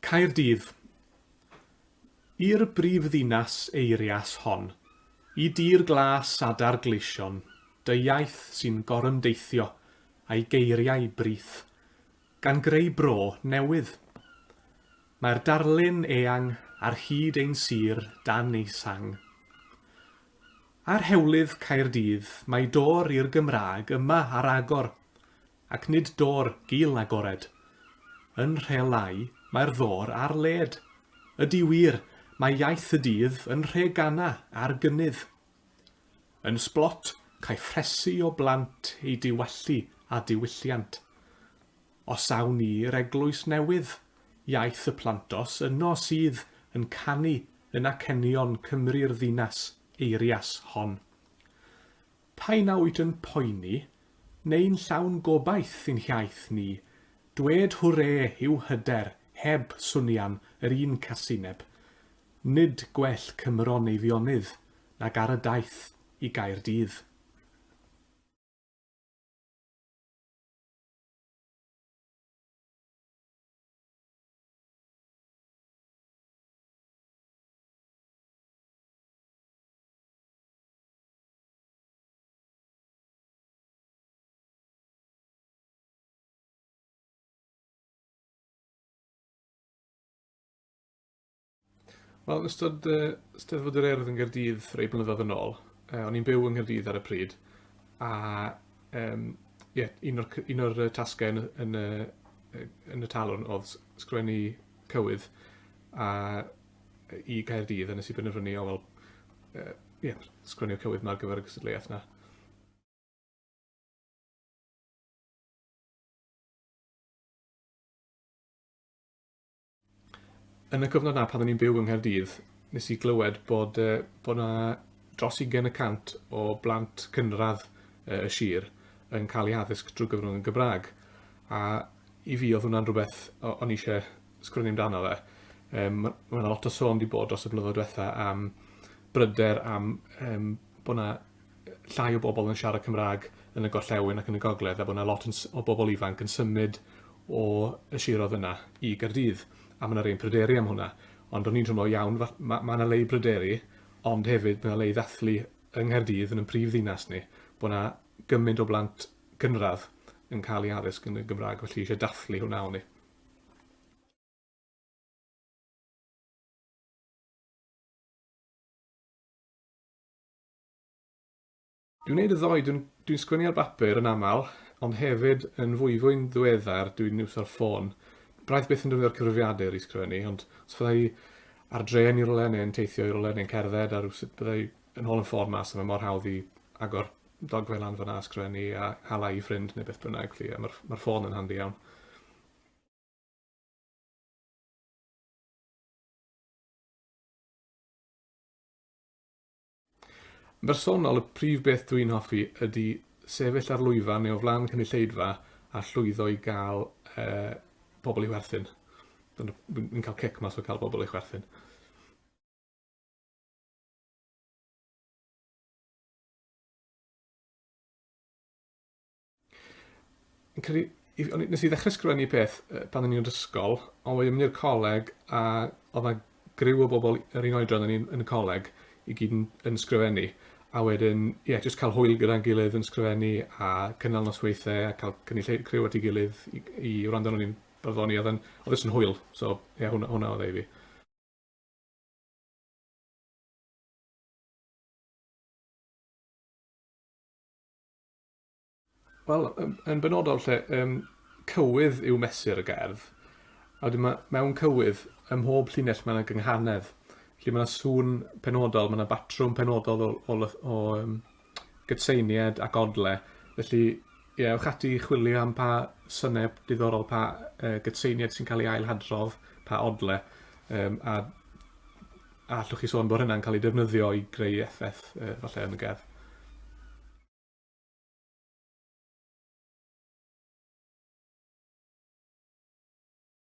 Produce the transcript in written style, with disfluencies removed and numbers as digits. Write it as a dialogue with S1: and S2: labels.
S1: Caerdydd. I'r brifddinas eirias hon, i dir glas adar gleision, dy iaith sy'n gorymdeithio a'i geiriau brith, gan greu bro newydd. Mae'r darlun eang ar hyd ein sir dan ei sang. Ar hewlydd Caerdydd mae dôr i'r Gymraeg yma ar agor, ac nid dôr gul agored. Yn Nhrelái mae'r ddôr ar led. Ydy wir, mae iaith y dydd yn Nhreganna ar gynnydd. Yn Sblot, caiff rhesi o blant eu diwallu â diwylliant. Os awn ni i'r eglwys newydd, iaith y plantos yno sydd yn canu yn acenion Cymru'r ddinas eirias hon. Pa un a wyt yn poeni, neu'n llawn gobaith i'n hiaith ni, dwed hwrê i'w hyder heb swnian yr un casineb. Nid gwell Cymro Neifionydd nag ar y daith i Gaerdydd. Wel, yn ystod uh, Steddfod yr Urdd yn Gaerdydd rhai blynyddoedd yn ôl, uh, o'n i'n byw yng Nghaerdydd ar y pryd, a um, yeah, un o'r, un o'r tasgau yn, yn, y, yn y talwrn oedd sgrifennu cywydd a i Gaerdydd, a nes i benderfynu, o wel, uh, yeah, sgrennu'r cywydd yma ar gyfer y gystadleuaeth 'na. Yn y cyfnod 'na pan o'n i'n byw yng Nghaerdydd, nes i glywed bod yy bod 'na dros ugain y cant o blant cynradd yy y sir yn cael eu addysg drwy gyfrwng y Gymraeg. A i fi oedd hwnna'n rhywbeth o- o'n i eisiau sgwennu amdano fe. Yym ma' ma' 'na lot o sôn 'di bod dros y blynyddoedd diwetha am bryder am yym bod 'na llai o bobl yn siarad Cymraeg yn y gorllewin ac yn y gogledd a bod 'na lot yn o bobl ifanc yn symud o y siroedd yna i Gaerdydd a ma' 'na rei'n pryderu am hwnna. Ond o'n i'n teimlo iawn ma' ma' 'na le i bryderu ond hefyd ma' 'na le i ddathlu yng Nghaerdydd yn 'yn prif ddinas ni bo' 'na gymaint o blant cynradd yn cael eu addysg yn y Gymraeg felly eisiau dathlu hwnna o'n i. Dwi'n wneud y ddou, dwi'n dwi sgwennu ar bapur yn aml, ond hefyd yn fwyfwy'n ddiweddar dwi'n iwsio'r ffôn. Braidd byth yn defnyddio'r cyfrifiadur i sgrifennu, ond os fydda i ar drên i rywle neu'n teithio i rywle neu'n cerdded a rywsut bydda i yn hôl yn ffôn mas a mae mor hawdd i agor dogfen lan fan'na a sgrifennu a hala i ffrind neu beth bynnag, felly ie ma'r ma'r ffôn yn handi iawn. Yn bersonol, y prif beth dwi'n hoffi ydy sefyll ar lwyfan neu o flaen cynulleidfa a llwyddo i gael uh, pobl i chwerthin. Dwi'n cael cic mas o cael bobl i chwerthin. Fi'n credu i o'n i nes i ddechre sgrifennu peth yy pan o'n i yn yr ysgol ond wedyn mynd i'r coleg a odd 'na griw o bobol yr un oedran â ni yn y coleg i gyd yn yn sgrifennu a wedyn ie jyst ca'l hwyl gyda'n gilydd yn sgrifennu a cynnal nosweithe a ca'l cynulleid- criw at 'i gilydd i i wrando arnon ni'n barddoni odd e'n odd e jyst yn hwyl so ie hwnna hwnna odd e i fi. Wel, yn benodol 'lly, yym, cywydd yw mesur y gerdd, a wedyn ma' mewn cywydd, ym mhob llinell ma' 'na gynghanedd. Felly ma' 'na sŵn penodol, ma' 'na batrwm penodol o o lyth- o yym gytseinied ac odle. Felly, ie, ewch ati i chwilio am pa syneb diddorol, pa yy gytseinied sy'n cael ei ail-hadrodd, pa odle, yym a a allwch chi sôn bod hynna'n cael ei defnyddio i greu effaith yy falle yn y gerdd.